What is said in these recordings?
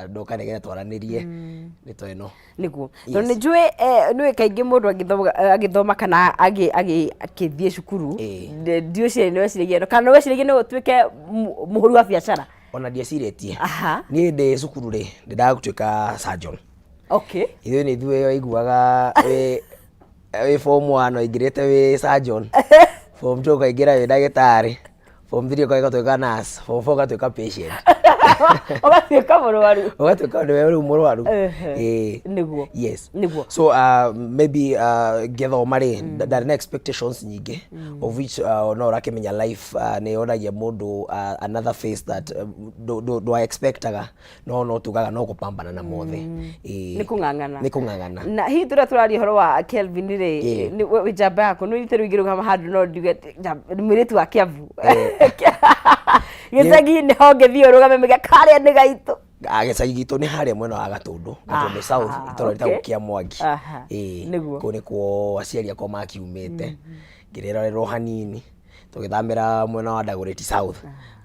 Ndoka nĩgetha twaranĩrie nĩto ĩno. Nĩguo, tondũ nĩ njũĩ nĩũĩ kaingĩ mũndũ agĩthoma kana akĩthiĩ cukuru, ndiũciria nĩ weciragia kana nĩ weciragia no ũtuĩke mũhũri wa biacara? Ona ndiecirĩtie. Niĩ ndĩ cukuru rĩ, ndendaga gũtuĩka surgeon. Ithuĩ nĩ ithuĩ waiguaga wĩ form one waingĩrĩte wĩ surgeon, form two ũkaingĩra wĩ ndagĩtarĩ, form 3 ũgatuĩka nurse, form 4 ũgatuĩka patient. Ũgatuĩka mũrwaru. Ũgatuĩka nĩwe rĩu mũrwaru. Ĩĩ. Yes. So maybe ngĩthoma rĩ, ndarĩ na expectations nyingĩ, of which no ũrakĩmenya life nĩ yonagia mũndũ another face that ndwa expectaga, no no tugaga no gũpambana na mothe. Ĩĩ. Nĩ kũng'ang'ana. Nĩ kũng'ang'ana. Na hihi tũrĩa tũraria ũhoro wa Kelvin rĩ, wĩ njamba yaku, nĩ rĩu ingĩrũgama handũ no njuge mũirĩtu wa Kiambu. Gĩcagi nĩho ũngĩthiĩ ũrũgame mĩge karĩa nĩ gaitũ. Ah, gĩcagi gitũ nĩ harĩa mwena wa Gatũndũ, Gatũndũ South, itũũra rĩtagwo Kĩamwangi. Ĩĩ, kũu nĩkuo aciari akwa makiumĩte. Ngĩrererwo hanini, tũgĩthamĩra mwena wa Dagoretti South,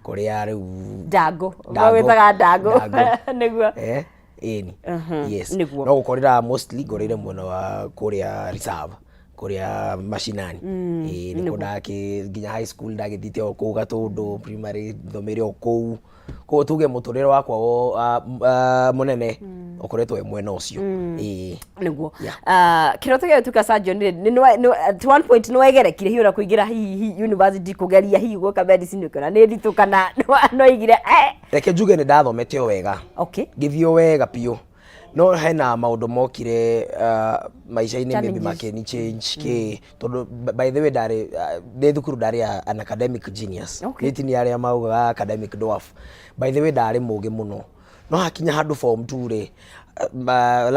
kũrĩa rĩu Ndangũ. Ndangũ. Wĩtaga Ndangũ. Ndangũ. Nĩguo. Eh, ĩni. Yes. No gũkorĩra mostly ngorĩire mwena wa kũrĩa reserve, kũrĩa mashinani. Ĩĩ, nĩkuo ndakĩ nginya high school ndagĩthiĩte o kũu Gatũndũ, primary thomeire o kũu. Koguo tuge mũtũrĩre wakwa mũnene ũkoretwo wĩ mwena ũcio. Ĩĩ. Nĩguo. Kĩroto gĩa gũtuĩka surgeon rĩ, at one point nĩ wegerekire hihi ona kũingĩra hihi university kũgeria hihi gwĩka medicine ũkĩona nĩ nditũ kana no igire eh. Reke njuge nĩ ndathomete o wega. Ngĩthiĩ o wega biũ. No hena maũndũ mokire maica-inĩ maybe Challenges. Makĩni change kĩ tondũ by the way ndarĩ ndĩ thukuru ndarĩ an academic genius. Niĩ ti nĩ arĩa maugaga academic dwarf. By the way ndarĩ mũgĩ mũno. No hakinya handũ form 2 rĩ,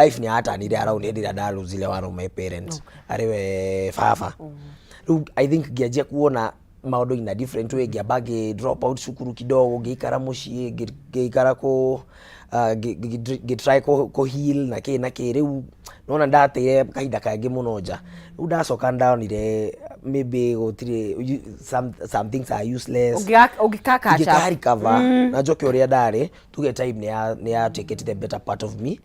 life nĩ yatanire around hĩndĩ ĩrĩa ndaruzire one of my parents, arĩ we baba. Rĩu I think ngĩanjia kuona maũndũ in a different way, ngĩamba ngĩ drop out cukuru kidogo, ngĩikara mũciĩ, ngĩikara kũ ngĩ try kũ heal na kĩ na kĩ. Rĩu nĩwona ndateire kahinda kaingĩ mũno nja. Rĩu ndacoka ndonire maybe gũtirĩ, some things are useless. Ũngĩka catch up. Ingĩka recover na njoke ũrĩa ndarĩ, tuge time nĩ ya take the better part of me,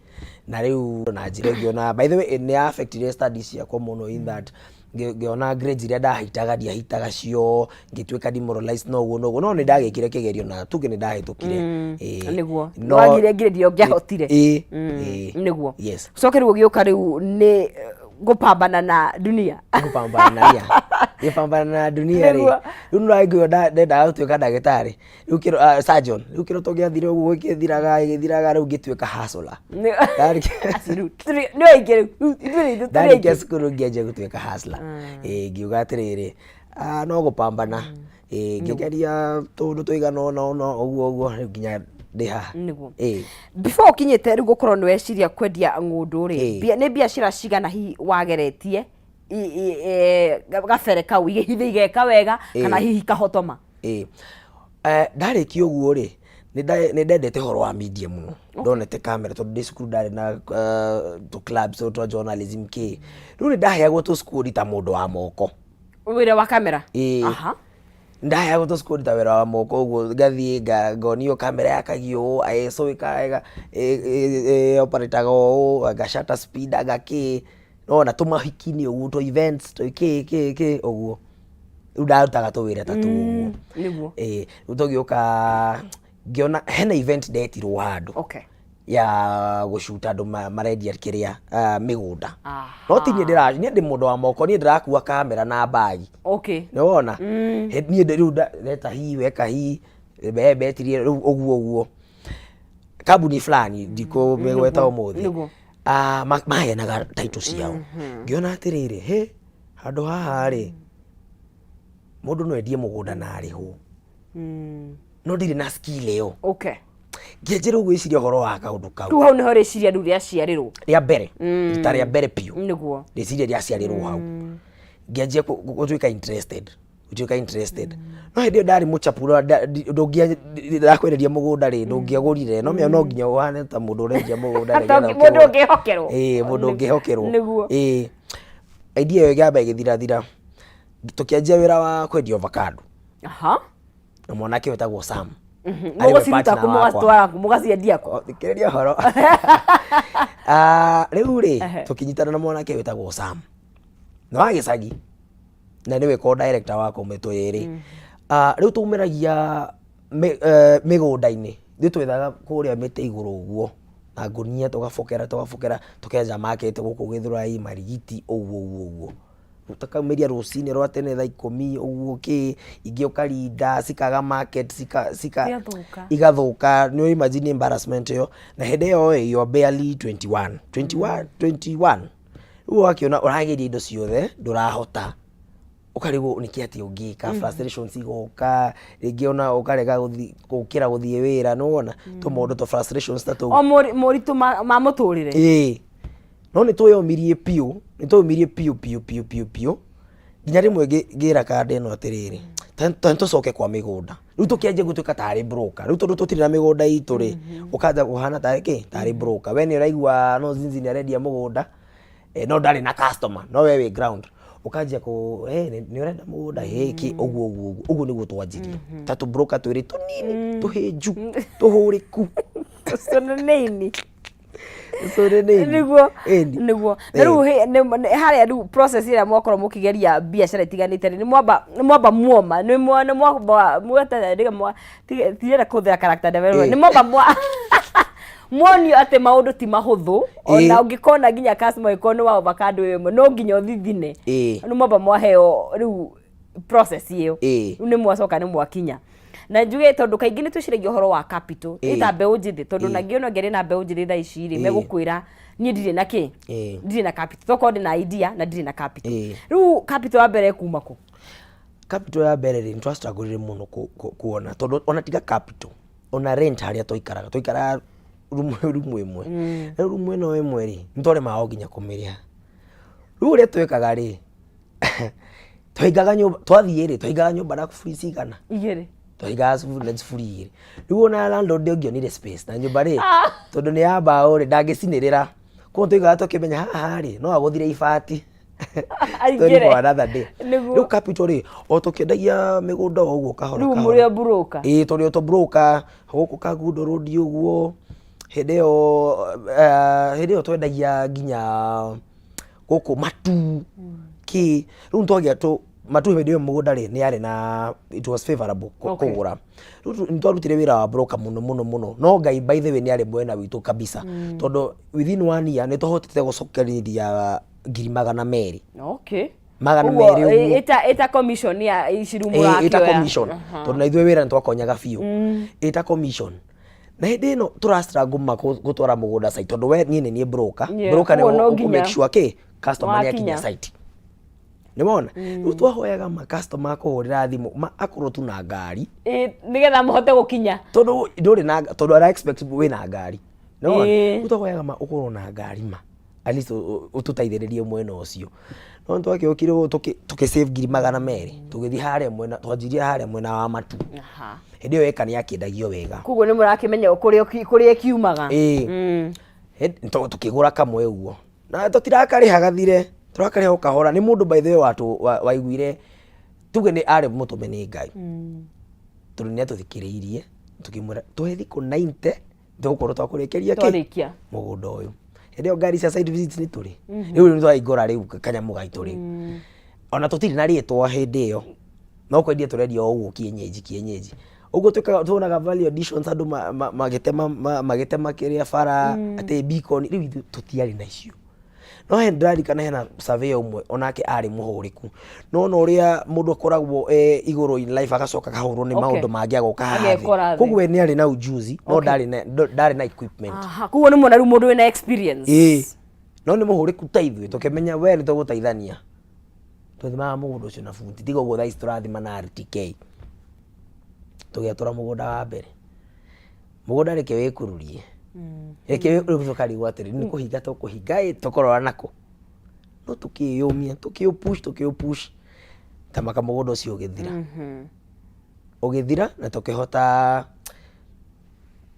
na rĩu na njĩra ĩngĩ ona by the way nĩ ya affectire studies ciakwa mũno in that ngĩona grades iria ndahitaga ndiahitaga cio, ngĩtuĩka demoralized na ũguo na ũguo, no nĩ ndagĩkire kĩgerio na tuge nĩ ndahĩtũkire. Ĩĩ. Nĩguo. Wagire grade ĩrĩa ũngĩahotire. Ĩĩ. Nĩguo. Yes. Coke rĩu ũgĩũka rĩu nĩ gũpambana na dunia. Gũpambana na ria, gũpambana na dunia rĩ, rĩu nĩũraigua ndendaga gũtuĩka ndagĩtarĩ, rĩu kĩro surgeon, rĩu kĩroto gĩathira ũguo gĩkĩthiraga gĩgĩthiraga, rĩu ngĩtuĩka hustler. Nĩ aingĩ rĩu ithuĩ nĩ ithuĩ tũrĩ Ndarĩkia aingĩ. cukuru ngĩanjia gũtuĩka hustler. Ĩĩ, ngiuga atĩrĩrĩ, no gũpambana. Ĩĩ, ngĩgeria tũũndũ tũigana ũna ũna ũguo ũguo rĩu nginya ndĩ haha. Ĩĩ. Before ũkinyĩte rĩu gũkorwo nĩ weciria kwendia ng'ũndũ rĩ, nĩ biacara cigana hihi wageretie gabere kau hihi igeka wega kana hihi kahotoma? Ĩĩ. Ndarĩkia ũguo rĩ, nĩ ndendete ũhoro wa media mũno. Ndonete kamera tondũ ndĩ cukuru ndarĩ na tũ clubs twa journalism kĩ. Rĩu nĩ ndaheagwo tũ squad ta mũndũ wa moko. Wĩra wa kamera? Ĩĩ. Ndaheagwo tũ squad ta wĩra wa moko ũguo, ngathiĩ ngonio kamera yakagio ũũ, ISO ĩoparĩtaga ũũ, anga shutter speed anga kĩ. Nĩwona tũmahiki-inĩ ũguo, tũ events tũ kĩ kĩ kĩ ũguo. Rĩu ndarutaga tũwĩra ta tũu ũguo. Ĩĩ, rĩu tũgĩũka ngĩona hena event ndetirwo handũ ya gũcuta andũ marendia kĩrĩa mĩgũnda. No ti niĩ ndĩra, niĩ ndĩ mũndũ wa moko, niĩ ndĩrakua kamera na mbagi. Nĩwona? Niĩ rĩu ndeta hii weka hii, betirie rĩu ũguo ũguo. Kambuni fulani ndikũmĩgweta ũmũthĩ. Maheanaga title ciao. Ngĩona atĩrĩrĩ, hĩ, handũ haha rĩ, mũndũ no endie mũgũnda na arĩhwo. No ndirĩ na skill ĩyo. Ngĩanjia rĩu gwĩciria ũhoro wa kaũndũ kau. Rĩu hau nĩho rĩciria rĩu rĩaciarĩrwo. Rĩa mbere, rita rĩa mbere biũ. Rĩciria rĩaciarĩrwo hau. Ngĩanjia gũtuĩka interested. Gũtuĩka interested. No hĩndĩ ĩyo ndarĩ mũchapu, ndakwenderia mũgũnda rĩ, ndũngĩagũrire. No no nginya ũhane ta mũndũ ũrendia mũgũnda nĩgetha Mũndũ ũkĩgũre. ũngĩhokerwo. Ĩĩ, mũndũ ũngĩhokerwo. Ĩĩ. Idea ĩyo ĩkĩamba ĩgĩthirathira. Tũkĩanjia wĩra wa kwendia avocado. Na mwanake wĩtagwo Sam. Arĩ we Mũgũciruta partner kũ wakwa. mũgacitwara kũ mũgaciendia kũ? O, thikĩrĩria ũhoro. Ah, rĩu rĩ Ehe. tũkĩnyitana na mwanake wĩtagwo Sam na wa gĩcagi na nĩwe ko director wa kũmĩtũ ĩrĩ. Ah, rĩu tũmeragia mĩgũnda-inĩ, ithuĩ twethaga kũrĩa mĩtĩ igũrũ ũguo na ngũnia tũgabokera tũgabokera tũkenja market gũkũ Gĩthũrai, Marigiti ũguo ũguo ũguo. Tũkaumĩria rũcinĩ rwa tene thaa ikũmi ũguo kĩ, ingĩ ũkarinda cikaga market cika cika Igathũka. Igathũka. Nĩ imagine embarrassment ĩyo, na hĩndĩ ĩyo ĩ you are barely 21 21 21. Rĩu ũgakĩona ũrageria indo ciothe ndũrahota, ũkarigwo nĩkĩ atĩ ũngĩka, frustrations igoka rĩngĩ ona ũkarega gũthiĩ gũkĩra gũthiĩ wĩra, nĩwona tũmaũndũ tũ frustrations ta tũu. O moritũ ma mũtũrĩre. Ĩĩ, no nĩ twĩyũmirie biũ, nĩ twĩyũmirie biũ biũ biũ biũ biũ, nginya rĩmwe ngĩra kanda ĩno atĩrĩrĩ, ta nĩ tũcoke kwa mĩgũnda rĩu, tũkĩanjia gũtuĩka tarĩ broker rĩu, tondũ tũtirĩ na mĩgũnda itũ rĩ, ũkanja kũhana tarĩ kĩ, tarĩ broker. We nĩ ũraigua no Zinzi nĩ arendia mũgũnda, no ndarĩ na customer, no we wĩ ground ũkanjia kũ nĩ ũrenda mũgũnda kĩ ũguo ũguo ũguo ũguo. Nĩguo twanjirie ta tũ broker twĩrĩ tũnini, tũhĩnju, tũhũrĩku. Tũconanĩini. Tũconanĩini. Nĩguo. Ĩni. Nĩguo na rĩu harĩa rĩu process ĩrĩa mwakorwo mũkĩgeria biacara itiganĩte rĩ, nĩ mwamba muoma, nĩ mwamba mwete nĩ mwa tirenda kũhũthĩra character development, nĩ mwamba muonio atĩ maũndũ ti mahũthũ, ona ũngĩkona nginya customer ĩkorwo nĩ wa avocado ĩmwe no nginya ũthithine. Nĩ mwamba mwaheo rĩu process ĩyo. Rĩu nĩ mwacoka nĩ mwakinya na njuge, tondũ kaingĩ nĩ twĩciragia ũhoro wa capital ĩta mbeũ njĩthĩ, tondũ na ngĩona ngĩaria na mbeũ njĩthĩ thaa ici rĩ, megũkwĩra niĩ ndirĩ na kĩ, ndirĩ na capital, tokorwo ndĩ na idea na ndirĩ na capital. Rĩu capital ya mbere ĩkuma kũ? Capital ya mbere rĩ, nĩ twastrugglire mũno kuona, tondũ ona tiga capital, ona rent harĩa twaikaraga, twaikaraga rumu ĩmwe. Rĩu rumu ĩno ĩmwe rĩ, nĩ twaremaga o nginya kũmĩrĩha. Rĩu ũrĩa twekaga rĩ, twahingaga nyũmba, twathiĩ rĩ, twahingaga nyũmba na kuburi cigana? Igĩrĩ. Twahingaga cuburi na cuburi igĩrĩ. Rĩu ona landlord ũngĩonire space na nyũmba rĩ, tondũ nĩ ya mbaũ rĩ, ndangĩcinĩrĩra. Koguo twaikaraga tũkĩmenya haha rĩ, no agũthire ibati. Story Aingĩre. for another day. Nĩguo. Rĩu capital rĩ, o tũkĩendagia mĩgũnda o ũguo kahora Rĩu kahora. mũrĩ o broker. Ĩĩ, tũrĩ o tũ broker gũkũ Kangundo Road ũguo. Hĩndĩ ĩyo twendagia nginya gũkũ Matu kĩ. Rĩu nĩtwagĩa tũ Matu hĩndĩ ĩyo mũgũnda rĩ, nĩ yarĩ na it was favorable kũgũra. Rĩu nĩtwarutire wĩra wa broker mũno mũno mũno, no Ngai by the way nĩ arĩ mwena witũ kabisa, tondũ within one year nĩtwahotete gũcokereria 200,000. Magana Ũguo, merĩ ũguo. Ĩta commission ya ici rĩu Ĩta mũrakĩoya. Commission, tondũ na ithuĩ wĩra nĩtwakonyaga biũ, ĩta commission. Na hĩndĩ ĩno tũra struggle ma gũtwara mũgũnda site, tondũ we niĩ nĩ niĩ broker. Broker nĩ Koguo no ũkũ nginya make sure kĩ customer nĩ akinya wakinya. site, nĩwona. Rĩu twahoyaga ma customer kũhũrĩra thimũ ma akorwo tu na ngari. Nĩgetha mũhote gũkinya. Tondũ ndũrĩ na, tondũ ara expect wĩna ngari, nĩwona. Rĩu twahoyaga ma ũkorwo na ngari ma at least ũtũteithĩrĩrie mwena ũcio. No nĩtwakĩũkire ũguo tũkĩ save 200,000, tũgĩthiĩ harĩa mwena, twanjirie harĩa mwena wa Matu. Hĩndĩ ĩyo ĩka nĩ yakĩendagio wega. Koguo nĩ mũrakĩmenya kũrĩa ĩkiumaga. Ĩĩ. Tũkĩgũra kamwe ũguo na tũtirakarĩha gathire, tũrakarĩha o kahora. Nĩ mũndũ by the way waiguire, tuge nĩ arĩ mũtũme nĩ Ngai, tondũ nĩ atũthikĩrĩirie tũkĩmwĩra tũhe thikũ 90 tũgũkorwo twakũrĩkĩria kĩ Twarĩkia. Mũgũnda ũyũ. Hĩndĩ ĩyo ngari cia site visits nĩ tũrĩ rĩu, nĩ twahingũra rĩu kanyamũ gaitũ rĩu, ona tũtirĩ na rĩtwa hĩndĩ ĩyo, no kwendia tũrendia o ũguo kienyeji kienyeji ũguo. Twĩkaga tuonaga value additions, andũ magĩtema kĩrĩa bara atĩ beacon, rĩu ithuĩ tũtiarĩ na icio. No he ndĩraririkana hena surveyor ũmwe onake arĩ mũhũrĩku, no na ũrĩa mũndũ akoragwo e igũrũ in life agacoka akahũrwo nĩ maũndũ mangĩ, agoka haha Agekora thĩ. thĩ. Koguo we nĩ arĩ na ujuzi no ndarĩ na equipment. Aha, koguo nĩ mwona rĩu mũndũ wĩna experience. Ĩĩ, no nĩ mũhũrĩku ta ithuĩ, tũkĩmenya we nĩ tũgũteithania. Twathimaga mũgũnda ũcio na buti, tiga ũguo thaa ici tũrathima na RTK. Tũgĩatũra mũgũnda wa mbere, mũgũnda reke wĩkururie, reke rĩu tũkarigwo atĩrĩ, nĩ kũhinga tũkũhinga ĩ tũkũrora nakũ, no tũkĩyũmia, tũkĩũpush, tũkĩũpush tamaka mũgũnda ũcio ũgĩthira, ũgĩthira na tũkĩhota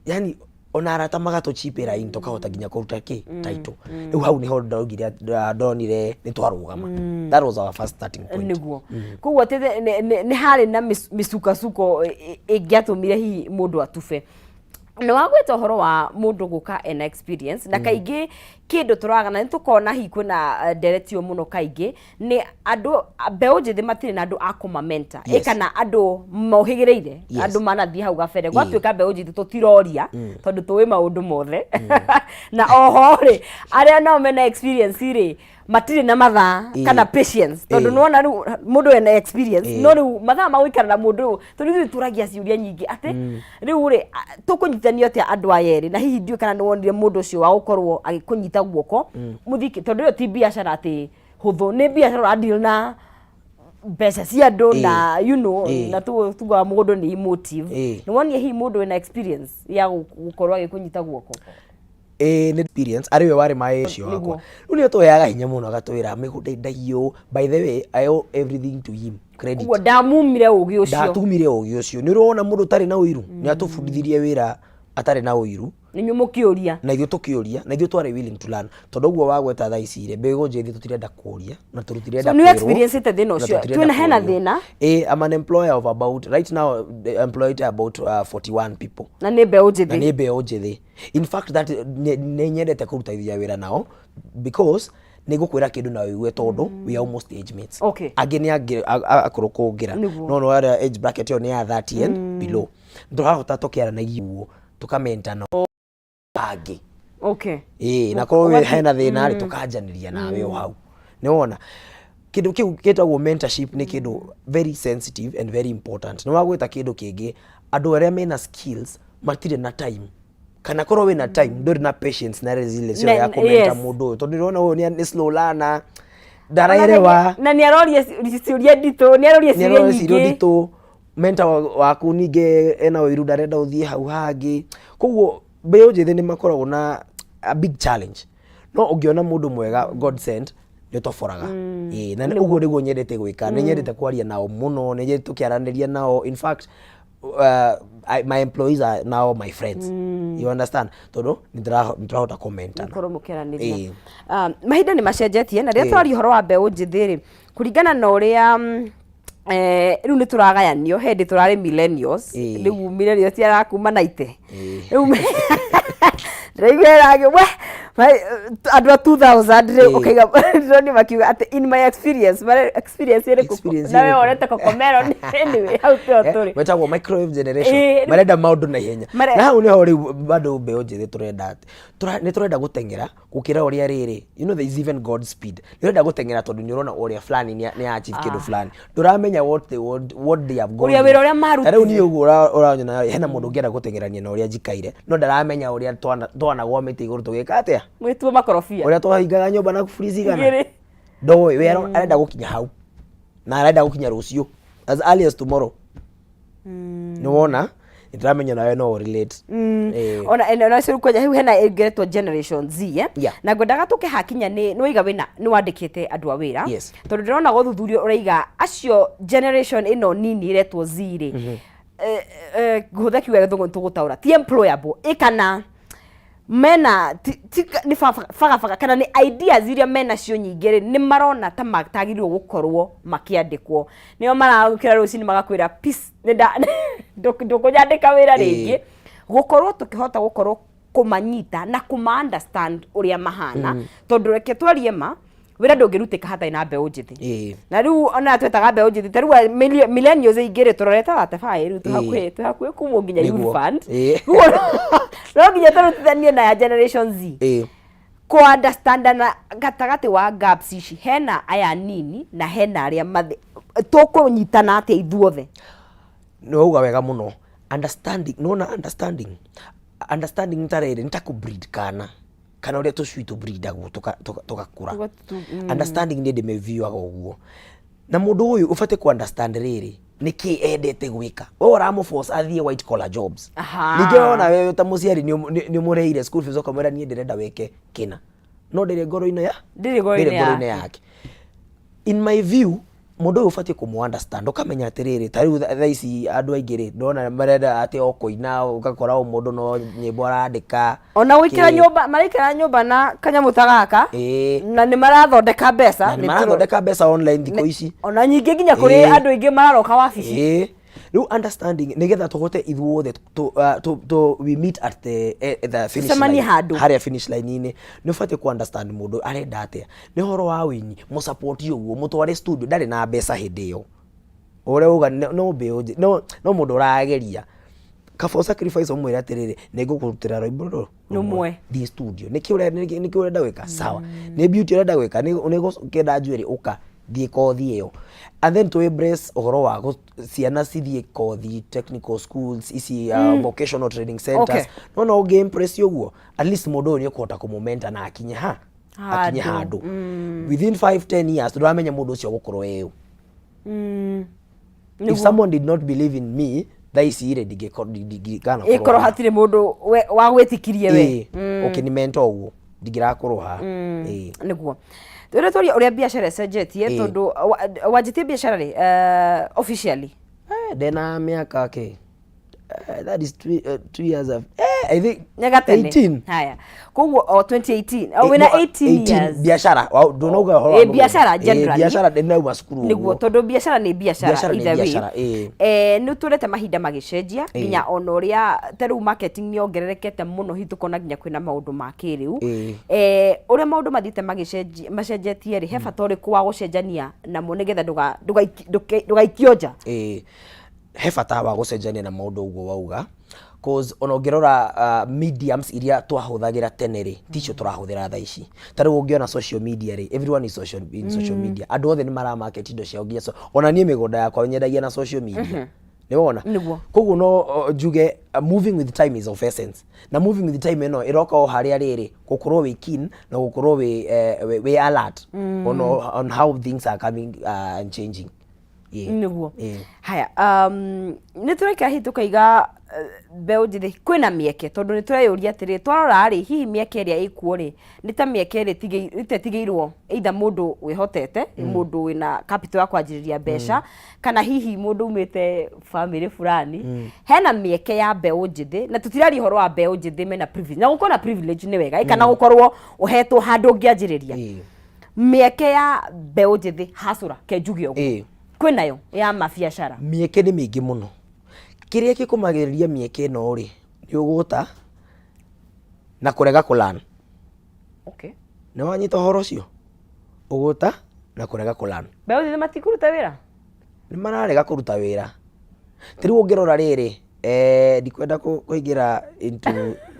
yani. Ona arata magatũchipĩra in tũkahota nginya kũruta kĩ title. Rĩu hau nĩho ndaugire ndonire nĩ twarũgama. That was our first starting point. Nĩguo, koguo atĩ nĩ harĩ na mĩcukasuko ĩngĩatũmire hihi mũndũ atube. Nĩ wagwĩta ũhoro wa mũndũ gũka ena experience, na kaingĩ kĩndũ tũragana nĩ tũkona hihi kwĩna nderetio mũno kaingĩ nĩ andũ mbeũ njĩthĩ matirĩ na andũ a kũmamenta. Kana andũ mohĩgĩrĩire, andũ manathiĩ hau gabere. Gwatuĩka mbeũ njĩthĩ tũtiroria tondũ tũĩ maũndũ mothe, na oho rĩ, arĩa nao mena experience rĩ, matirĩ na mathaa kana patience, tondũ nĩwona rĩu mũndũ ena experience, no rĩu mathaa ma gũikara na mũndũ ũyũ, tondũ ithuĩ tũragia ciũria nyingĩ atĩ rĩu rĩ, tũkũnyitithanio atĩa andũ aya erĩ? Na hihi ndiũĩ kana nĩ wonire mũndũ ũcio wa gũkorwo agĩkũnyita guoko mũthiĩ, tondũ ĩyo ti biacara atĩ hũthũ, nĩ biacara ũradeal na mbeca cia andũ na na tugaga mũndũ nĩ emotive. Nĩ wonire hihi mũndũ wĩna experience ya gũkorwo agĩkũnyita guoko? Ĩĩ, nĩ experience arĩ we warĩ maĩ ũcio wakwa. Rĩu nĩ atũheaga hinya mũno, agatwĩra mĩgũnda ĩndagio. By the way, I owe everything to him, credit. Koguo ndamumire ũgĩ ũcio. Ndatumire ũgĩ ũcio. Nĩ ũrona mũndũ ũtarĩ na ũiru, nĩ atũbundithirie wĩra atarĩ na ũiru. Nĩ mũkĩũria. Na ithuĩ tũkĩũria, na ithuĩ twarĩ willing to learn, tondũ ũguo wagweta thaa ici rĩ, mbeũ njĩthĩ tũtirenda kũria na tũtirenda So nĩ kwĩrwo, experience ĩte thĩna na ũcio? tũtirenda Twĩna hena kũrio. thĩna. Ĩĩ, I'm an employer of about, right now employed about 41 people. Na nĩ mbeũ Na njĩthĩ. nĩ mbeũ njĩthĩ. In fact, that nĩ nyendete kũrutithia wĩra nao, because nĩ ngũkwĩra kĩndũ na ũigue, tondũ we are almost age mates. Angĩ nĩ angĩ akũrũ kũngĩra. No no arĩa age bracket ĩyo nĩ ya 30 and below, tũrahota tũkĩaranagia ũguo, tũkamentana angĩ. Ĩĩ, na korwo hena thĩna rĩ, tũkanjanĩria nawe o hau. Nĩ wona kĩndũ kĩu gĩtagwo mentorship nĩ kĩndũ very sensitive and very important. Nĩ wagwĩta kĩndũ kĩngĩ, andũ arĩa mena skills matirĩ na time, kana korwo wĩna time, ndũrĩ na patience na resilience ĩyo ya kũmenta mũndũ ũyũ, tondũ nĩũrona ũyũ nĩ slow learner, ndaraerewa. Na nĩ aroria ciũria nditũ, nĩ aroria nĩ ciũria aroria ciũria nyingĩ. Nditũ. Mentor waku ningĩ ena ũiru, ndarenda ũthiĩ hau hangĩ. Koguo mbeũ njĩthĩ nĩ makoragwo na a big challenge, no ũngĩona mũndũ mwega, God sent, nĩ ũtoboraga. Ĩĩ, na ũguo nĩguo nyendete gwĩka. Nĩ nyendete kwaria nao mũno, nĩ nyendete tũkĩaranĩria nao. In fact, my employees are now my friends, you understand, tondũ nĩ tũrahota kũmentana. Mũkorwo mũkĩaranĩria. Ĩĩ. Mahinda nĩ macenjetie, na rĩrĩa tũraria ũhoro wa mbeũ njĩthĩ rĩ, kũringana na ũrĩa rĩu nĩ tũragayanio, hĩndĩ tũrarĩ millennials. Rĩu millennials ti arakuma na ite. Rĩu ndĩraigua ĩragĩ we andũ a 2000 rĩ, ũkaiga ndĩronio makiuga atĩ "in my experience", mare experience ĩrĩkũ? Experience Nawe ĩrĩkũ? wonete Cocomelon. Anyway, hau tiho tũrĩ. Metagwo microwave generation. Marenda maũndũ na ihenya. Na hau nĩho rĩu bado mbeũ njĩthĩ tũrenda atĩ nĩ tũrenda gũteng'era gũkĩra ũrĩa rĩrĩ, there is even God speed. Nĩ ũrenda gũteng'era tondũ nĩ ũrona ũrĩa fulani nĩ achieve kĩndũ fulani, ndũramenya what they want, what they have gone Ũrĩa through. Wĩra ũrĩa marutire. Ta rĩu niĩ ũguo ũranyona, hena mũndũ ũngĩenda gũteng'erania na ũrĩa njikaire, no ndaramenya ũrĩa twanagwa mĩtĩ igũrũ tũgĩka atĩa. Mwĩtuo makorobia. Ũrĩa twahingaga nyũmba na kuburi cigana. Igĩrĩ. Ndoĩ we arenda gũkinya hau, na arenda gũkinya rũciũ, as early as tomorrow. Nĩ wona nĩndĩramenya nawe no relate. Ona ona kwanja hau hena ĩngeretwo Generation Z, eh? Yeah. Na ngwendaga tũke hakinya nĩ waiga wĩna nĩ wandĩkĩte andũ a wĩra. Tondũ ndĩrona gũthuthurio ũraiga acio generation ĩno nini ĩretwo Z rĩ, ngũhũthĩra kiugo gĩa gĩthũngũ nĩ tũgũtaũra, ti employable, ĩ kana mena ti, nĩ bagabaga kana nĩ ideas iria mena cio nyingĩ rĩ, nĩ marona ta matagĩrĩirwo gũkorwo makĩandĩkwo. Nĩo maragũkĩra rũcinĩ magakwĩra, "Peace, ndũkũnyandĩka wĩra rĩngĩ." Gũkorwo tũkĩhota gũkorwo kũmanyita na kũma understand ũrĩa mahana, tondũ reke twarie ma, wĩra ndũngĩrutĩka hatarĩ na mbeũ njĩthĩ. Na rĩu ona twetaga mbeũ njĩthĩ, ta rĩu millennials aingĩ rĩ, tũrorete 35 rĩu, twĩ hakuhĩ kumwo nginya youth fund. Koguo no nginya tũrutithanie na ya Generation Z kũ understandana gatagatĩ wa gaps ici, hena aya nini na hena arĩa mathĩ, tũkũnyitana atĩa ithuothe? Nĩ wauga wega mũno. Understanding, nona understanding, understanding nĩ ta rĩrĩ, nĩ ta kũ breed kana ũrĩa tũcui tũbreedagwo tũgakũra. Understanding nĩ ndĩmĩviuaga ũguo, na mũndũ ũyũ ũbatiĩ ku understand rĩrĩ, nĩkĩ endete gwĩka. We ũramũforce athiĩ white collar jobs. Ningĩ wona wewe ta mũciari nĩ ũmũrĩhĩire school fees, ũkamwĩra, "Niĩ ndĩrenda wĩke kĩna," no ndĩrĩ ngoro-inĩ ya Ndĩrĩ ngoro-inĩ ndĩrĩ ngoro-inĩ yake. Yake. In my view, Mũndũ ũyũ ũbatiĩ kũmũ understand, ũkamenya atĩrĩrĩ, ta rĩu thaa ici andũ aingĩ rĩ, ndona marenda atĩ o kũina, ũgakora o mũndũ no nyĩmbo arandĩka. Ona gũikara Kĩ- nyũmba, maraikara nyũmba na kanyamũ ta gaka na nĩ marathondeka mbeca. Na nĩ marathondeka mbeca online thikũ ici. Ona nyingĩ nginya kũrĩ andũ aingĩ mararoka wabici. Ĩĩ. Rĩu understanding nĩgetha tũhote ithuothe we meet at the finish Tũcemanie line. Handũ. Harĩa finish line-inĩ nĩ ũbatiĩ ku understand mũndũ arenda atĩa, nĩ ũhoro wa wĩini, mũsupport ũguo, mũtware studio, ndarĩ na mbeca hĩndĩ ĩyo ũrĩa uga no no mbeũ no no mũndũ ũrageria, kaba sacrifice, ũmwĩre atĩrĩrĩ, nĩ ngũkũrutĩra rwĩmbo rũrũ. Rũmwe. Thiĩ studio, nĩkĩ ũrenda gwĩka, sawa, nĩ beauty ũrenda gwĩka, nĩ gũkenda njuĩrĩ, ũka thiĩ kothi ĩyo, and then to embrace ũhoro wa ciana cithiĩ kothi, technical schools ici, vocational training centers. No no ũngĩ embrace ũguo, at least mũndũ ũyũ nĩ ũkũhota kũmũmenta na akinye ha akinye handũ. Handũ within 5 10 years ndũramenya mũndũ ũcio ũgũkorwo ĩũ. If someone did not believe in me, thaa ici rĩ, ndingĩkana. Ĩkorwo hatirĩ mũndũ wagwĩtikirie we. Ũkĩni mentor ũguo, ndingĩrakorwo haha. Ĩĩ. Nĩguo twĩre twaria ũrĩa biacara ĩcenjetie. Tondũ wanjĩtie biacara rĩ, officially? Ndĩna mĩaka kĩ, that is 2 years of, I think Nyagatene. 18. Haya, koguo o 2018 o wĩna No, 18 years. Biacara ndũnauga ũhoro wa mũgũnda. Biacara generally. Biacara ndĩnauma cukuru nĩguo ũguo. Tondũ biacara nĩ biacara. Biacara nĩ Either way. biacara, ĩĩ. Nĩ tũrete mahinda magĩcenjia, nginya ona ũrĩa ta rĩu marketing nĩ yongererekete mũno, hihi tũkona nginya kwĩna maũndũ ma kĩrĩu. Ũrĩa maũndũ mathiĩte magĩcenjia macenjetie rĩ, he bata ũrĩkũ wa gũcenjania namo nĩgetha ndũgaikio nja? Ĩĩ, he bata wa gũcenjania na maũndũ ũguo wauga, cause ona ũngĩrora mediums iria twahũthagĩra tene rĩ, ticio tũrahũthĩra thaa ici. Ta rĩu ũngĩona social media rĩ, everyone is social, in social media, andũ othe nĩ mara market indo ciao nginya ona niĩ mĩgũnda yakwa nyendagia na social media, nĩ wona? Nĩguo. Koguo no njuge moving with time is of essence, na moving with time ĩno ĩroka o harĩa rĩrĩ gũkorwo wĩ keen na gũkorwo wĩ alert on how things are coming and changing. Yeah. Nĩguo. Yeah. Haya, nĩ tũraikara hihi tũkaiga mbeũ njĩthĩ kwĩna mĩeke, tondũ nĩ tũreyũria atĩrĩ, twarora rĩ, hihi mĩeke ĩrĩa ĩkuo rĩ, nĩ ta mĩeke ĩrĩa ĩtetigĩirwo either mũndũ wĩhotete, mũndũ wĩna capital ya kwanjĩrĩria mbeca, kana hihi mũndũ umĩte family fulani. Hena mĩeke ya mbeũ njĩthĩ, na tũtiraria ũhoro wa mbeũ njĩthĩ mena privilege, na gũkorwo na privilege nĩ wega, kana gũkorwo ũhetwo handũ ũngĩanjĩrĩria. Mĩeke ya mbeũ njĩthĩ hacũra ke njuge ũguo, kwĩnayo ya mabiacara? Mĩeke nĩ mĩingĩ mũno. Kĩrĩa gĩkũmagĩrĩria mĩeke ĩno rĩ, nĩ ũgũta na kũrega kũlan. Nĩ wanyita ũhoro ũcio? Ũgũta na kũrega kũlan. Mbeũ njĩthĩ matikũruta wĩra? Nĩ mararega kũruta wĩra. Ta rĩu ũngĩrora rĩrĩ, ndikwenda kũingĩra into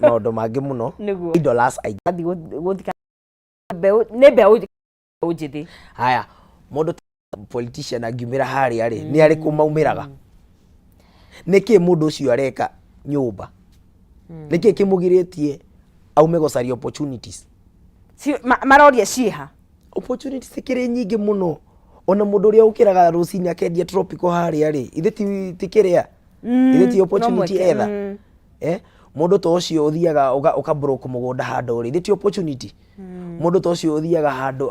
maũndũ mangĩ mũno. Nĩguo. Idlers aingĩ. Athiĩ gũthika mbeũ nĩ mbeũ njĩthĩ. Haya, mũndũ ta politician angiumĩra harĩa rĩ, nĩ arĩkũ maumĩraga? Nĩkĩ mũndũ ũcio areka nyũmba? Nĩkĩ kĩmũgirĩtie aume gũcaria opportunities? Maroria ciĩha? Opportunities ikĩrĩ nyingĩ mũno. Ona mũndũ ũrĩa ũkĩraga rũcinĩ akendia tropical harĩa rĩ, ithe ti kĩrĩa, ithe ti opportunity No mweke, etha? Mũndũ ta ũcio ũthiaga ũka broke mũgũnda handũ rĩ, ithe ti opportunity? Mũndũ ta ũcio ũthiaga handũ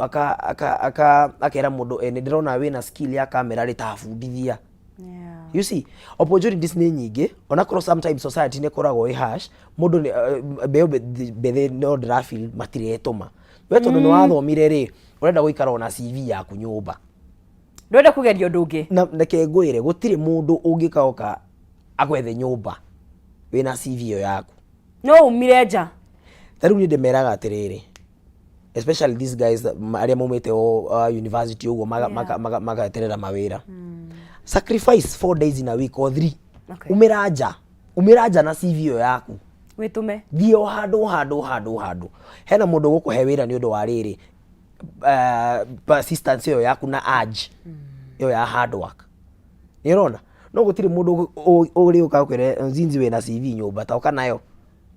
akera mũndũ, nĩ ndĩrona wĩna skill ya kamera rĩ, ta bundithia. You see, opportunities nĩ nyingĩ, onakorwo sometimes society nĩ ĩkoragwo ĩ harsh. Mũndũ mbeũ mbĩthĩ no ndĩra feel matiretũma. We tondũ nĩ wathomire rĩ, ũrenda gũikara ona CV yaku nyũmba. Ndwenda kũgeria ũndũ ũngĩ. Na reke ngwĩre, gũtirĩ mũndũ ũngĩkaoka agwethe nyũmba wĩna CV ĩyo yaku. No umire nja. Ta rĩu niĩ ndĩmeraga atĩrĩrĩ, especially these guys arĩa maumĩte o university ũguo magaeterera mawĩra, sacrifice 4 days in a week or 3. Umĩra nja, umĩra nja na CV ĩyo yaku. Wĩtũme. Thiĩ o handũ handũ handũ handũ, hena mũndũ ũgũkũhe wĩra nĩ ũndũ wa rĩrĩ, persistence ĩyo yaku na urge ĩyo ya hard work. Nĩ ũrona, no gũtirĩ mũndũ ũrĩũka ũkwĩre, "Zinzi, wĩna CV nyũmba, ta ũka nayo."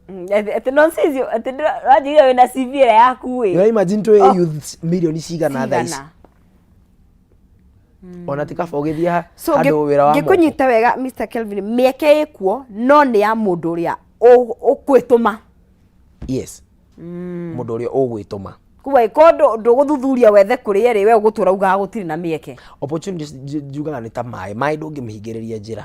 Atĩ nonsense, atĩ wanjĩrire wĩna CV ĩrĩa yaku ĩ. You imagine twĩ youth milioni cigana thaa ici? Cigana? Ona ti kaba ũgĩthiĩ So handũ wĩra wa moko. Ngĩkũnyita wega, Mr Kelvin, mĩeke ĩkuo, no nĩ ya mũndũ ũrĩa ũkwĩtũma. Yes, mũndũ ũrĩa ũgwĩtũma. Koguo angĩkorwo ndũgũthuthuria wethe kũrĩa rĩ, we ũgũtũra ugaga gũtirĩ na mĩeke. Opportunities njugaga nĩ ta maĩ. Maĩ ndũngĩmĩhingĩrĩria njĩra,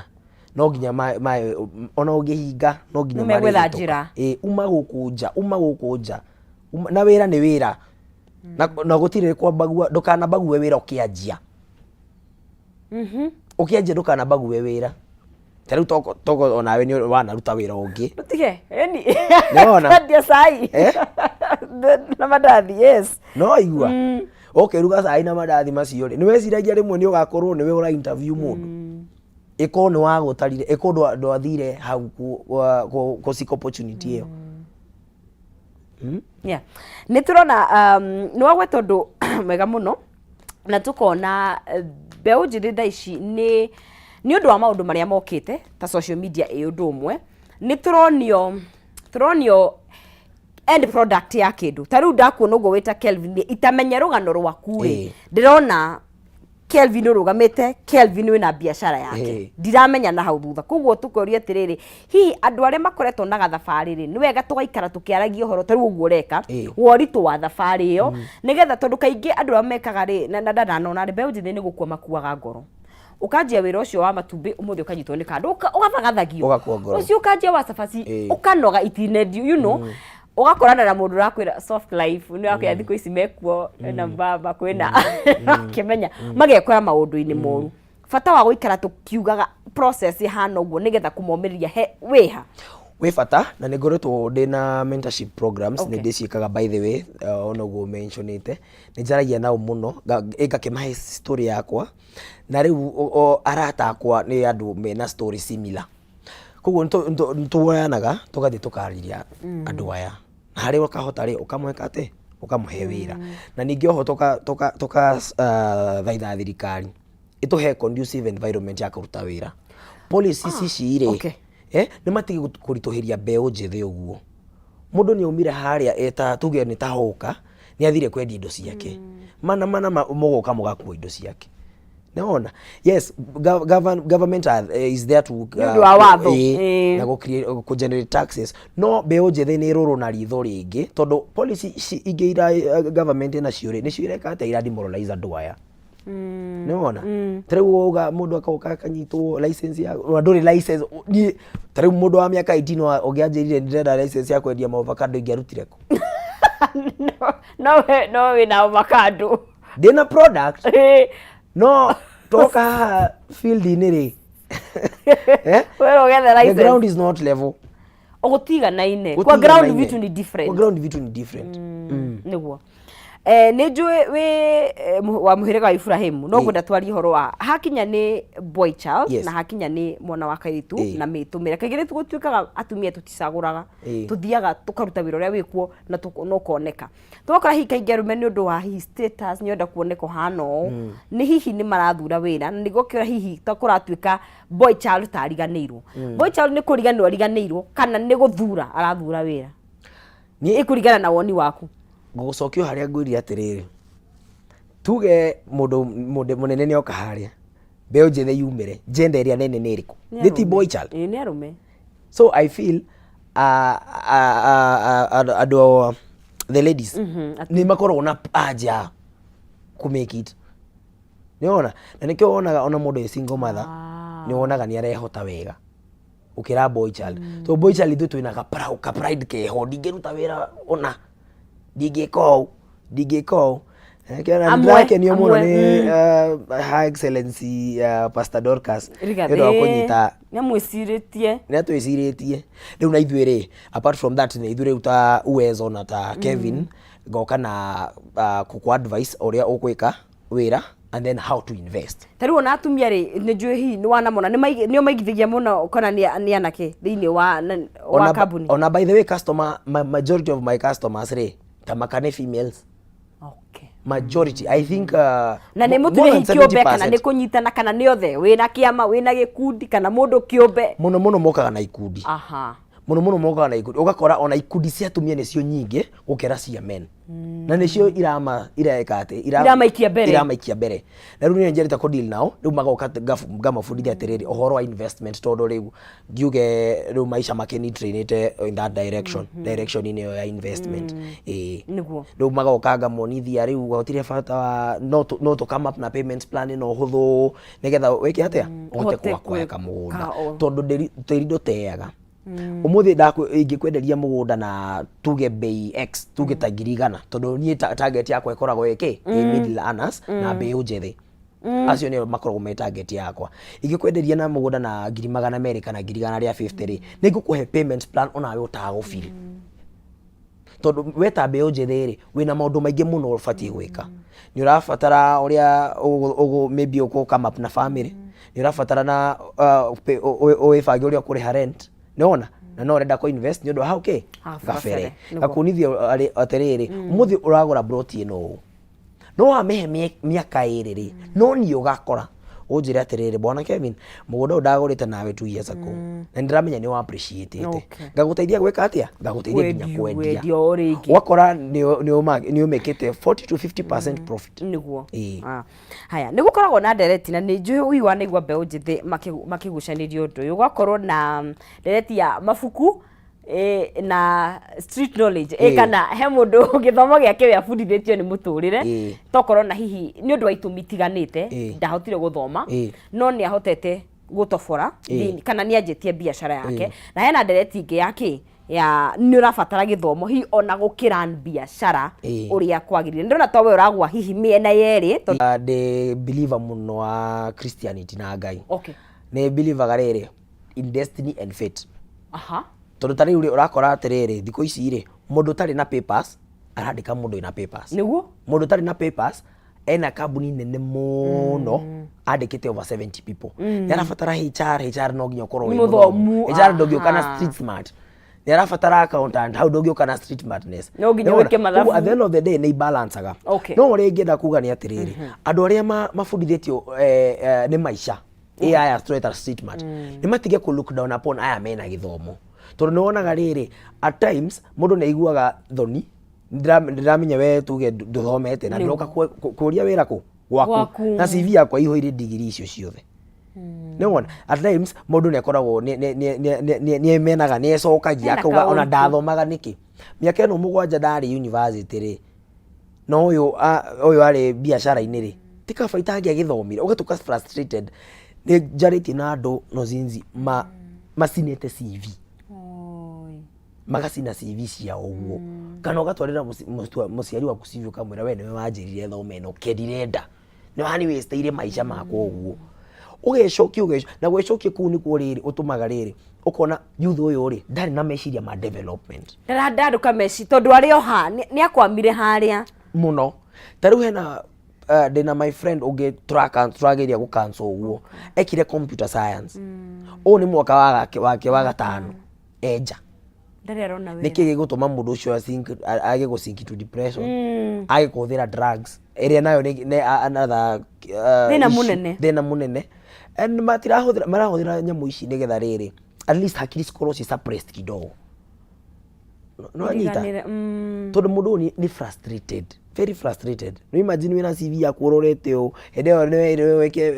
no nginya maĩ ona ũngĩhinga no nginya Nĩ megwetha marĩhĩtũka. Njĩra. Ĩ, uma gũkũ nja, uma gũkũ nja. Na wĩra nĩ wĩra na gũtirĩ kwambagua. Ndũkanabague wĩra ũkĩanjia. Ũkĩanjia ndũkanabague wĩra. Ta rĩu toko onawe nĩ wanaruta wĩra ũngĩ. Tũtige ĩni. Nĩwona? Kwendia cai Eh? na mandathi, yes. No igua ũkĩruga cai na mandathi macio rĩ, nĩ weciragia rĩmwe nĩ ũgakorwo nĩwe ũra interview mũndũ, ĩkorwo nĩ wagũtarire, ĩkorwo ndwathire hau kũ seek opportunity ĩyo. Yeah. Nĩ tũrona nĩ wagweta ũndũ mwega mũno na tũkona mbeũ njĩthĩ thaa ici nĩ ũndũ wa maũndũ marĩa mokĩte ta social media ĩ ũndũ ũmwe, nĩ tũronio end product ya kĩndũ. Ta rĩu ndakuona ũguo wĩta Kelvin, itamenya rũgano rwaku rĩ, ndĩrona Kelvin ũrũgamĩte, Kelvin wĩna biacara yake, ndiramenya na hau thutha. Koguo tũkoria atĩrĩrĩ, hihi andũ arĩa makoretwo na gathabarĩ rĩ, nĩ wega tũgaikara tũkĩaragia ũhoro ta rĩu ũguo ũreka wa ũritũ wa thabarĩ ĩyo, nĩgetha tondũ kaingĩ andũ arĩa mekaga rĩ, na ndanona rĩ, mbeũ njĩthĩ nĩ gũkua makuaga ngoro. Ũkanjia wĩra ũcio wa matumbĩ ũmũthĩ, ũkanyitwo nĩ kandũ, ũgathagathagio. Ũgakua ngoro. Ũcio ũkanjia wa cabaci, ũkanoga itinendio, ũgakorana na mũndũ ũrakwĩra soft life, nĩ wakwĩra thikũ ici mekuo na baba kwĩna akĩmenya magekora maũndũ-inĩ moru. Bata wa gũikara tũkiugaga process ĩhana ũguo nĩgetha kũmomĩrĩria he wĩha. Wĩ bata, na nĩ ngoretwo ndĩ na mentorship programs. Nĩ ndĩciĩkaga, by the way, ona ũguo mentionĩte, nĩ njaragia nao mũno, ngakĩmahe story yakwa, na rĩu arata akwa nĩ andũ mena story similar, koguo nĩ tuoyanaga tũgathiĩ tũkarĩria andũ aya, na harĩa ũkahota rĩ, ũkamwĩka atĩ ũkamũhe wĩra. Na ningĩ oho tũka thaitha thirikari ĩtũhe conducive environment ya kũruta wĩra. Policies ici rĩ, nĩ matige kũritũhĩria mbeũ njĩthĩ ũguo. Mũndũ nĩ aumire harĩa eta tuge nĩ ta hũka, nĩ athire kwendia indo ciake mana mana, mũgoka mũgakua indo ciake. Nĩwona, yes, government is there to Nĩ ũndũ wa watho. Na gũ generate taxes, no mbeũ njĩthĩ nĩ ĩrũrũ na ritho rĩngĩ, tondũ policy ici ingĩ ira government ĩnacio rĩ, nĩcio ireka atĩa? Ira demoralize andũ aya. Nĩwona, ta rĩu wauga mũndũ akoka akanyitwo license ya ona ndũrĩ license. Niĩ ta rĩu mũndũ wa mĩaka 18 ũngĩanjĩrire ndĩrenda license ya kwendia maovacado, ingĩarutire kũ? No wĩna avocado. Ndĩna product, no toka haha field-inĩ rĩ, eh? We ũgethe The license. Ground is not level. Gũtiganaine kwa ground. Gũtiganaine. Vitu ni different. Kwa ground vitu ni different. Nĩguo nĩ njũĩ wĩ wa mũhĩrĩga wa Ibrahimu, no ngwenda twarie ũhoro wa hakinya nĩ boy child na hakinya nĩ mwana wa kairĩtu na mĩtũmĩre. Kaingĩ nĩ gũtuĩkaga atumia tũticagũraga, tũthiaga tũkaruta wĩra ũrĩa wĩkuo na na ũkoneka. Tũgakora hihi kaingĩ arũme nĩ ũndũ wa hihi status, nĩ enda kuoneka ũhana ũũ, nĩ hihi nĩ marathura wĩra, na nĩguo kĩora hihi ta kũratuĩka boy child ta ariganĩirwo. Boy child nĩ kũriganĩrwo ariganĩirwo kana nĩ gũthura arathura wĩra? Niĩ ĩkũringana na woni waku. Ngũgũcokia o harĩa ngwĩrire atĩrĩrĩ, tuge mũndũ mũnene nĩ oka harĩa, mbeũ njĩthĩ yumĩre, gender ĩrĩa nene nĩ ĩrĩkũ? Nĩ ti boy child? Ĩĩ, nĩ arũme. So I feel andũ, the ladies, nĩ makoragwo na anja kũ make it. Nĩwona, na nĩkĩo wonaga ona mũndũ ĩ single mother, nĩ wonaga nĩ arehota wega ũkĩra boy child. So boy child ithuĩ twĩna ka pride keho, ndingĩruta wĩra ona ndingĩka ũũ, ndingĩka ũũ. Nĩkĩo na Amwe, nĩndĩrakenio mũno amwe, nĩ Her Excellency Pastor Dorcas nĩ ũndũ wa kũnyita. Nĩ amwĩcirĩtie. Nĩ atwĩcirĩtie rĩu. Na ithuĩ rĩ, apart from that, nĩ ithuĩ rĩu ta Uwezo na ta Kevin ngoka na kũkũ advice ũrĩa ũgwĩka wĩra and then how to invest. Ta rĩu ona atumia rĩ, nĩ njũĩ hihi nĩ wanamona nĩo maigithagia mũno kana nĩ anake thĩinĩ wa kambuni? Ona by the way, customer majority of my customers rĩ, ta maka nĩ females. Majority, I think, Na nĩ more mũtumia than hihi kĩũmbe kana 70%. nĩ kũnyitana kana nĩ othe, wĩna kĩama, wĩna gĩkundi kana mũndũ kĩũmbe? Mũno mũno mokaga na ikundi. Mũno mũno mokaga na ikundi, ũgakora ona ikundi cia atumia nĩcio nyingĩ gũkĩra cia men, na nĩcio irama ireka atĩ Iramaikia mbere. Iramaikia mbere. Na rĩu nĩ njerĩte kũ deal nao, rĩu magoka ngamabundithia atĩrĩrĩ, ũhoro wa investment, tondũ rĩu ngiuge rĩu maisha makĩni trainĩte in that direction, direction-inĩ ĩyo ya investment, ĩĩ. Rĩu magoka ngamonithia rĩu gũtirĩ bata wa no tũ come up na payment plan ĩno hũthũ, nĩgetha wĩke atĩa, ũhote ũhote gwakwa kamũgũnda, tondũ tĩri ndũteaga. Ũmũthĩ ingĩkwenderia mũgũnda na tuge bei X, tuge ta 100,000, tondũ niĩ target yakwa ĩkoragwo ĩkĩ ĩ middle earners na mbeũ njĩthĩ, acio nĩo makoragwo me target yakwa. Ingĩkwenderia na mũgũnda na 200,000 kana 150,000 rĩ, nĩ ngũkũhe payment plan onawe ũtagũfeel, tondũ we ta mbeũ njĩthĩ rĩ, wĩna maũndũ maingĩ mũno ũbatiĩ gwĩka. Nĩ ũrabatara ũrĩa maybe ũkũ come up na family, nĩ ũrabatara na wĩbange ũrĩa ũkũrĩha rent, nĩwona, na no ũrenda kũ invest nĩ ũndũ wa hau kĩ hau gabere. Gabere, nĩguo. Ngakuonithia atĩrĩrĩ, ũmũthĩ ũragũra plot ĩno ũũ, no wamĩhe mĩaka 2 rĩ, no niĩ ũgakora ũnjĩre atĩrĩrĩ, "Bwana Kevin, mũgũnda ũyũ ndagũrĩte nawe 2 years ago na nĩndĩramenya nĩ wa appreciate." Ngagũteithia gwĩka atĩa? Ngagũteithia nginya kwendia. Kwendia o rĩngĩ. Ũgakora nĩ ũmĩkĩte 40 to 50% profit. Ĩĩ. Ah. Haya, nĩ gũkoragwo na ndereti, na nĩ njũĩ ũi wanaigua mbeũ njĩthĩ makĩgucanĩria ũndũ ũyũ, ũgakorwo na ndereti ya mabuku na street knowledge, kana he mũndũ gĩthomo gĩake we abundithĩtio nĩ mũtũrĩre, tokorwo na hihi nĩ ũndũ wa itũmi itiganĩte ndahotire gũthoma, no nĩ ahotete gũtobora kana nĩ anjĩtie biacara yake. Na hena ndereti ĩngĩ ya kĩ ya nĩ ũrabatara gĩthomo hihi ona gũkĩra biacara ũrĩa kwagĩrĩire. Ndĩrona to we ũragwa hihi mĩena yerĩ tondũ Ah, ndĩ believer mũno wa Christianity na Ngai. Nĩ believaga rĩrĩ in destiny and fate. Tondũ ta rĩu rĩ, ũrakora atĩrĩrĩ, thikũ ici rĩ, mũndũ ũtarĩ na papers arandĩka mũndũ wĩna papers. Mũndũ ũtarĩ na papers ena kambuni nene mũno, andĩkĩte over 70 people, nĩ arabatara HR. HR no nginya ũkorwo wĩ mũthomu. HR ndũngĩũka na street smart. Nĩ arabatara accountant, hau ndũngĩũka na street smartness. No nginya Nĩwona? wĩke mathabu. Koguo at the end of the day nĩ ibalancaga. No ũrĩa ingĩenda kuga nĩ atĩrĩrĩ, andũ arĩa mabundithĩtio nĩ maica aya tũreta street smart, nĩ matige kũ look down upon aya mena gĩthomo, tondũ nĩ wonaga rĩrĩ, at times mũndũ nĩ aiguaga thoni. Ndĩramenya we tuge ndũthomete na ndĩroka kũria wĩra kũ gwaku Gwaku. Na CV yakwa ihũire ndigiri icio ciothe. Nĩwona at times mũndũ nĩ akoragwo nĩ emenaga, nĩ ecokagia, Hena akauga ona kaũritũ. Ndathomaga nĩkĩ mĩaka ĩno 7 ndarĩ university rĩ, na ũyũ ũyũ arĩ biacara-inĩ rĩ, ti kaba itangĩagĩthomire? Ũgatuĩka frustrated. Nĩ njarĩtie na andũ nozinzi macinĩte CV, magacina CV ciao ũguo, kana ũgatwarĩra mũciari waku CV, ũkamwĩra, "We nĩwe wanjĩrire thome ĩno, kendirenda nĩ wani wasteire maica makwa." Ũguo ũgecokia, na gwĩcokia kũu nĩkuo rĩrĩ ũtũmaga rĩrĩ ũkona youth ũyũ rĩ ndarĩ na meciria ma development. Ndarandandũka meci tondũ arĩ o ha nĩ akwamire harĩa. Mũno. Ta rĩu hena ndĩna my friend ũngĩ tũrageria gũ cancel ũguo, ekire computer science, ũyũ nĩ mwaka wake wa gatano enja. Ndarĩ arona wĩra. Nĩkĩ gĩgũtũma mũndũ ũcio age gũ sink to depression, age kũhũthĩra drugs, ĩrĩa nayo nĩ another Thĩna issue, mũnene. Thĩna mũnene. And matirahũthĩra, marahũthĩra nyamũ ici nĩgetha rĩrĩ at least hakiri cikorwo ci suppressed kidogo. No anyita Iriganĩre, tondũ mũndũ ũyũ nĩ frustrated, very frustrated. No imagine wĩna CV yaku ũrorete ũũ, hĩndĩ ĩyo nĩ weke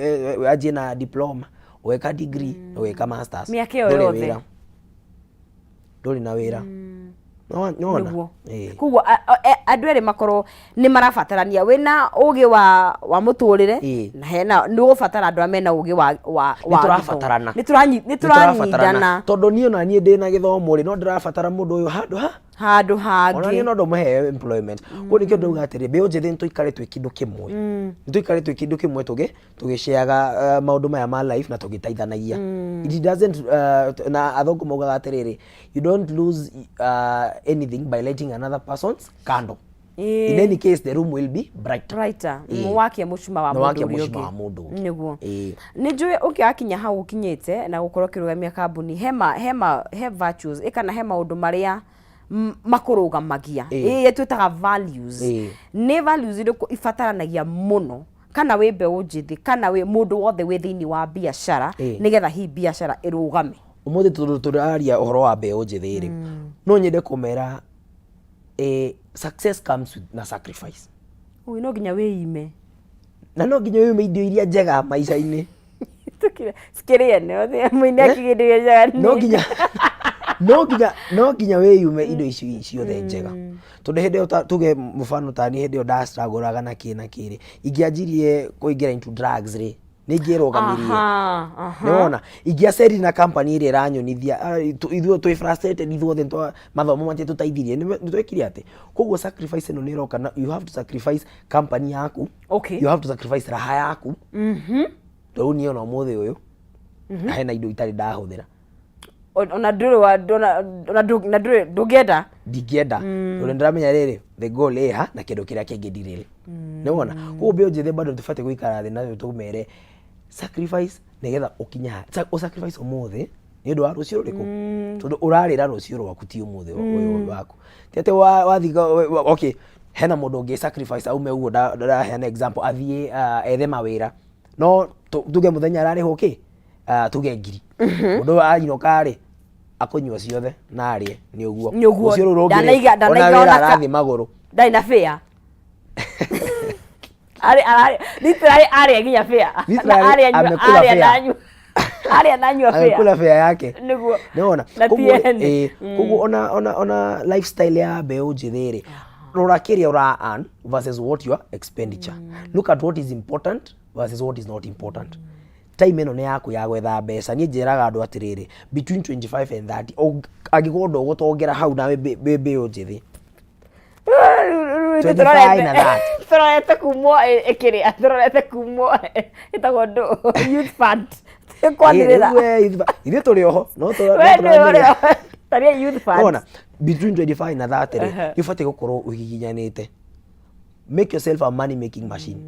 anjie na diploma, ũgeka degree, ũgeka masters. Mĩaka ĩyo Ndũrĩ yothe. wĩra, ndũrĩ na wĩra. Nĩwona? Nĩguo. Ĩĩ. Koguo andũ erĩ makorwo nĩ marabatarania, wĩna ũgĩ wa mũtũrĩre na hena nĩ ũgũbatara andũ arĩa mena ũgĩ wa Nĩ tũrabatarana. Nĩ tũranyitana. Tondũ niĩ ona niĩ ndĩna gĩthomo rĩ, no ndĩrabatara mũndũ ũyũ handũ ha handũ ona niĩ hangĩ. No ndũmũhe employment. Koguo nĩkĩo ndauga atĩrĩ, mbeũ njĩthĩ, nĩ tũikare twĩ kĩndũ kĩmwe, nĩ tũikare twĩ kĩndũ kĩmwe, tũgĩshareaga maũndũ maya ma life na tũgĩteithanagia. It doesn't na athũngũ maugaga atĩrĩrĩ, "You don't lose anything by lighting another person's candle." In any case, the room will be brighter. Brighter. Wakia mũcuma wa Nĩ mũndũ wakia ũrĩa mũcuma ũngĩ. wa mũndũ ũngĩ. Nĩ njũĩ ũngĩgakinya hau ũkinyĩte na gũkorwo ũkĩrũgamia kambuni, hema hema he virtues kana he maũndũ marĩa makũrũgamagia, ĩ twĩtaga values. Nĩ values irĩkũ ibataranagia mũno, kana wĩ mbeũ njĩthĩ kana wĩ mũndũ wothe wĩ thĩinĩ wa biacara, nĩgetha hihi biacara ĩrũgame? Ũmũthĩ tondũ tũraria ũhoro wa mbeũ njĩthĩ rĩ, no nyende kũmera success comes with na sacrifice. Ui, no nginya wĩime. Na no nginya wĩime indo iria njega maica-inĩ. Cikĩrĩene mũine akĩgĩndĩ iria njega. No nginya wĩyume indo icio ciothe njega, tondũ hĩndĩ ĩyo tuge mũbano tani hĩndĩ ĩyo ndastruggle na kĩ na kĩ rĩ, ingĩanjirie kũingĩra into drugs rĩ, nĩ ingĩrũgamirie. Aha, aha. Nĩwona ingĩacerire na company ĩrĩa ĩranyonithia, ithuĩ twĩ frustrated ithuothe, mathomo matiatũteithirie, nĩ twekire atĩ koguo sacrifice ĩno nĩ ĩroka na you have to sacrifice company yaku. You have to sacrifice raha yaku. Rĩu niĩ ona ũmũthĩ ũyũ hena indo itarĩ ndahũthĩra. Ona ndũrĩ wa ona na ndũrĩ ndũngĩenda. Ndingĩenda, tondũ ndĩramenya rĩrĩ, the goal ĩha na kĩndũ kĩrĩa kĩngĩ ndirĩ. Nĩwona koguo mbeũ njĩthĩ bado tũbatiĩ gũikara thĩ na tũmere sacrifice nĩgetha ũkinye ha ũsacrifice ũmũthĩ nĩ ũndũ wa rũciũ rũrĩkũ, tondũ ũrarĩra rũciũ rwaku ti ũmũthĩ ũyũ waku. Ti atĩ wathiĩ okay, hena mũndũ ũngĩ sacrifice aume ũguo ndaheana example, athiĩ ethe mawĩra, no tuge mũthenya ararĩhwo kĩ, tuge 1000, mũndũ ũyũ ainũka rĩ, akũnyua ciothe na arĩe nĩ ũguo. Nĩ ũguo. Rũciũ rũu rũngĩ rĩ, Ndanaiga ona wĩra ona arathiĩ magũrũ. Ndarĩ na fare. Arĩ ararĩ literally arĩa nginya fare. Literally, Na arĩa nyua amekula arĩa fare. na nyua arĩa na nyua fare. Amekula fare yake. Nĩguo. Nĩwona Na ti koguo ene. Koguo ona lifestyle ya mbeũ njĩthĩ rĩ, rora kĩrĩa ũra earn versus what your expenditure. Look at what is important versus what is not important. Time ĩno nĩ yaku ya gwetha mbeca. Niĩ njĩraga andũ atĩrĩrĩ, between 25 and 30, angĩkorwo ndũgũtongera hau na wĩ mbeũ njĩthĩ, 25 na 30. Tũrorete kumwo ĩkĩrĩa tũrorete kumwo ĩtagwo ndũ youth fund kwanĩrĩra. Rĩu we, ithuĩ tũrĩ oho no We nĩwe tũranĩrĩra. ũrĩa taria youth fund. Wona between 25 na 30 rĩ, nĩ ũbatiĩ gũkorwo ũgiginyanĩte. Make yourself a money making machine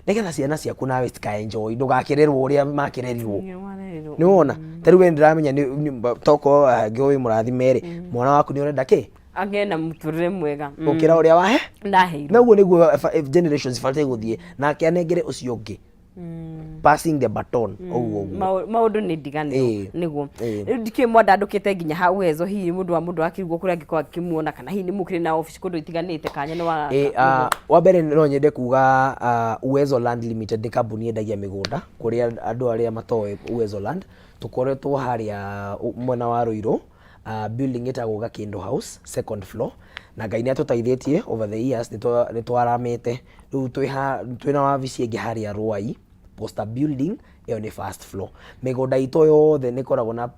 nĩgetha ciana ciaku nawe cikaenjoy, ndũgakĩrerwo ũrĩa makĩrerirwo. Nĩ wona ta rĩu we ndĩramenya tokorwo angĩkorwo wĩ mũrathime rĩ, mwana waku nĩ ũrenda kĩ Agĩe na mũtũrĩre mwega. Gũkĩra ũrĩa wahe. Ndaheirwo. Na ũguo nĩguo generations ibatiĩ gũthiĩ, nake anengere ũcio ũngĩ, passing the baton, ũguo ũguo. Maũndũ nĩ ndiganĩro. Nĩguo. Rĩu ndikĩũĩ mwandandũkĩte nginya ha Uwezo, hihi mũndũ wa mũndũ akĩrigwo kũrĩa angĩkorwo akĩmuona, kana hihi nĩ mũkĩrĩ na obici kũndũ itiganĩte kanya nĩ wa Wa mbere no nyende kuga Uwezo Land Limited nĩ kambuni yendagia mĩgũnda. Kũrĩ andũ arĩa matoĩ Uwezo Land, tũkoretwo harĩa mwena wa Ruiru, building ĩtagwo Gakindo House, second floor, na Ngai nĩ atũteithĩtie over the years nĩ twaramĩte. Rĩu twĩna wabici ĩngĩ harĩa Ruai Posta building, ĩyo nĩ first floor. Mĩgũnda itũ yothe nĩ ĩkoragwo na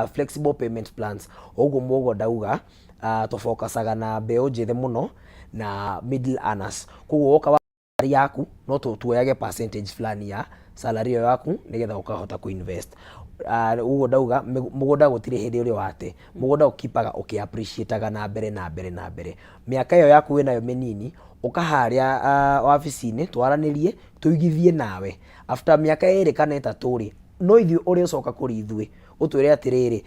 flexible payment plans. Ũguo mũguo ndauga, tũfokacaga na mbeũ njĩthĩ mũno na middle earners. Koguo woka wa salary yaku, no tuoyage percentage fulani ya salary ĩyo yaku nĩgetha ũkahota kũ-invest. Ũguo ndauga mũgũnda gũtirĩ hĩndĩ ũrĩ wate. Mũgũnda ũkipaga ũkĩ appreciate na mbere na mbere na mbere. Mĩaka ĩyo yaku wĩnayo mĩnini, ũka harĩa wabici-inĩ twaranĩrie, tũigithie nawe. After mĩaka 2 kana 3 rĩ, no ithuĩ ũrĩcoka kũrĩ ithuĩ ũtwĩre atĩrĩrĩ,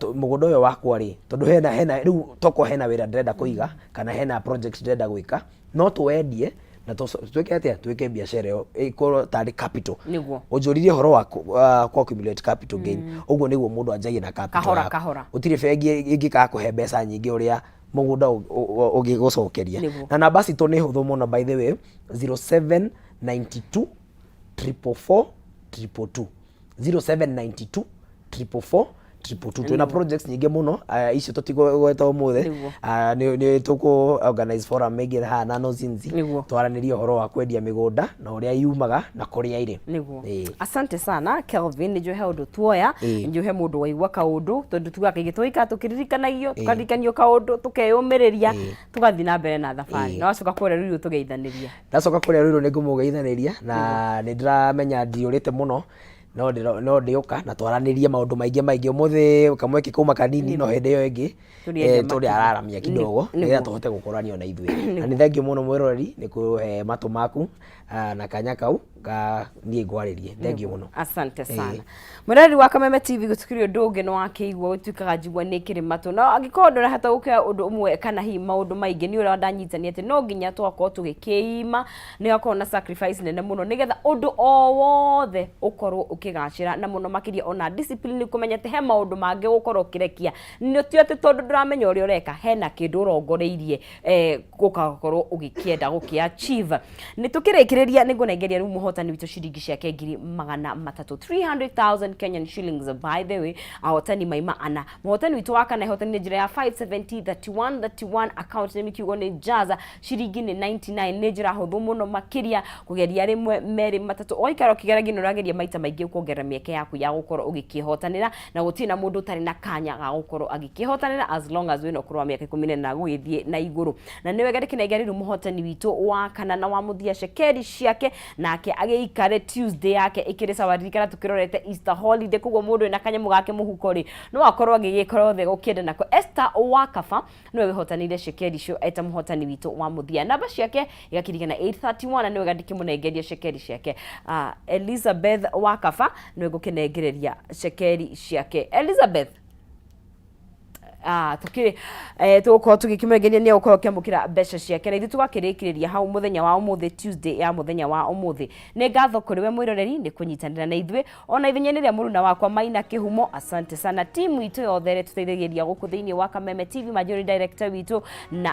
mũgũnda ũyũ wakwa rĩ, tondũ hena rĩu tokorwo hena wĩra ndĩrenda kũiga kana hena project ndĩrenda gwĩka, no tũwendie na twĩke atĩa, twĩke biacara ĩyo ĩkorwo tarĩ capital. Ũnjũririe ũhoro wa kũ accumulate capital gain. Ũguo nĩguo mũndũ anjagia na capital Kahora, yaku. kahora. Gũtirĩ bengi ĩngĩkaga kũhe mbeca nyingĩ ũrĩa mũgũnda ũngĩgũcokeria. Na namba citũ nĩ hũthũ mũno, by the way, 0792 444 222, 0792 444 222. Twĩna projects nyingĩ mũno, icio tũtigweta ũmũthĩ. Nĩ tũkũ organize forum ĩngĩ haha na Nozinzi, twaranĩrie ũhoro wa kwendia mĩgũnda na ũrĩa yumaga na kũrĩa ĩrĩ. Asante sana Kelvin, nĩ njũĩ he ũndũ tuoya. Nĩ njũĩ he mũndũ waigua kaũndũ, tondũ tugaga kaingĩ tũgaikara tũkĩririkanagio, tũkaririkanio kaũndũ, tũkeyũmĩrĩria, tũgathiĩ na mbere na thabarĩ. Na wacoka kũrĩa rũirũ tũgeithanĩria. Ndacoka kũrĩa Ruiru nĩ ngũmũgeithanĩria, na nĩ ndĩramenya ndiũrĩte mũno, no ndĩũka na twaranĩrie maũndũ maingĩ maingĩ. Ũmũthĩ kamweke kauma kanini, no hĩndĩ ĩyo ĩngĩ Tũrĩenja tũrĩ makĩria. araramia kidogo nĩgetha tũhote gũkũranio na ithuĩ. Na nĩ thengiũ mũno mwĩroreri nĩ kũhe matũ maku na kanya kau ga niĩ ngwarĩrie. Thengiũ mũno. Asante sana mwĩroreri wa Kameme TV. Gũtikĩrĩ ũndũ ũngĩ, nĩ wakĩigua gũtuĩkaga njigua nĩ kĩrĩ matũ, na angĩkorwo ndũrahota gũkĩoya ũndũ ũmwe kana hihi maũndũ maingĩ, nĩ ũrĩa ndanyitania atĩ no nginya tũgakorwo tũgĩkĩima, nĩ gakorwo na sacrifice nene mũno nĩgetha ũndũ o wothe ũkorwo ũkĩrĩ. Ũkĩgacĩra na mũno makĩria ona discipline, kũmenya atĩ he maũndũ mangĩ gũkorwo ũkĩrekia, nĩ ti atĩ tondũ ndũramenya ũrĩa ũreka, hena kĩndũ ũrongoreirie gũgakorwo ũgĩkĩenda gũkĩ achieve. Nĩ tũkĩrĩkĩrĩria, nĩ ngũnengeria rĩu mũhotani witũ ciringi ciake 300,000, 300,000 Kenyan shillings. By the way, ahotani maima ana. Mũhotani witũ wa kana ehotani njĩra ya 570 31 31, account name kiugo nĩ Jaza, ciringi nĩ 99. Nĩ njĩra hũthũ mũno makĩria kũgeria rĩmwe, merĩ, matatũ, ũgaikara ũkĩgeragia nĩ ũrageria maita maingĩ kuongerera mĩeke yaku ya gũkorwo ũgĩkĩhotanĩra, na gũtirĩ na mũndũ ũtarĩ na kanya ga gũkorwo agĩkĩhotanĩra as long as wĩna ũkũrũ wa mĩaka 14 gũgĩthiĩ na igũrũ. Na nĩ wega ndĩkĩnengera rĩu mũhotani witũ wa kana na wa mũthia cekeri ciake, nake agĩikare Tuesday yake ĩkĩrĩ sawa. Ririkana tũkĩrorete Easter holiday, koguo mũndũ wĩna kanyamũ gake mũhuko rĩ, no akorwo agĩgĩkora othe gũkĩenda nako. Esther Wakaba nĩwe wĩhotanĩire cekeri icio eta mũhotani witũ wa mũthia, namba ciake igakĩringana 831, na nĩwe ngandĩkĩmũnengeria cekeri ciake. Elizabeth Wakaba nĩwe ngũkĩnengereria cekeri ciake. Elizabeth, tukĩ tũgũkorwo tũgĩkĩmwengeria nĩ egũkorwo akĩamũkĩra mbeca ciake, na ithuĩ tũgakĩrĩkĩrĩria hau mũthenya wa ũmũthĩ, Tuesday ya mũthenya wa ũmũthĩ. Nĩ ngatho kũrĩ we mwĩroreri nĩ kũnyitanĩra na ithuĩ, ona ithenya-inĩ rĩa mũruna wakwa Maina Kĩhumo, asante sana. Timu itũ yothe ĩrĩa tũteithagĩrĩria gũkũ thĩinĩ wa Kameme TV, Majori director witũ na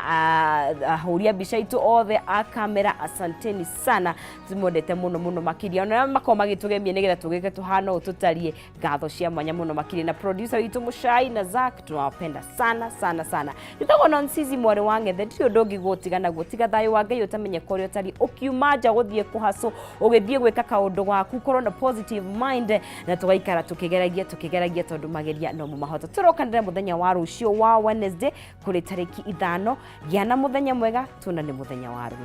ahũri a mbica itũ othe a kamera, asanteni sana, tũmwendete mũno mũno makĩria. Ona arĩa makoragwo magĩtũgemia nĩgetha tũgĩke tũhana ũũ tũtariĩ, ngatho cia mwanya mũno makĩria. Na producer witũ Mũcai na Zack, tunawapenda sana sana sana. Njĩtagwo Nonsizi mwarĩ wa Ng'ethe, ndirĩ ũndũ ũngĩ gũtiga naguo tiga thayũ wa Ngai ũtamenye kũrĩa ũtariĩ. Ũkiuma nja gũthiĩ kũhacũ, ũgĩthiĩ gwĩka kaũndũ gaku, korwo na positive mind, na tũgaikara tũkĩgeragia tũkĩgeragia, tondũ mageria no mo mahota. Tũrokanĩre mũthenya wa rũciũ wa Wednesday kũrĩ tarĩki 5. Gĩa na mũthenya mwega, tuonane mũthenya wa rũciũ.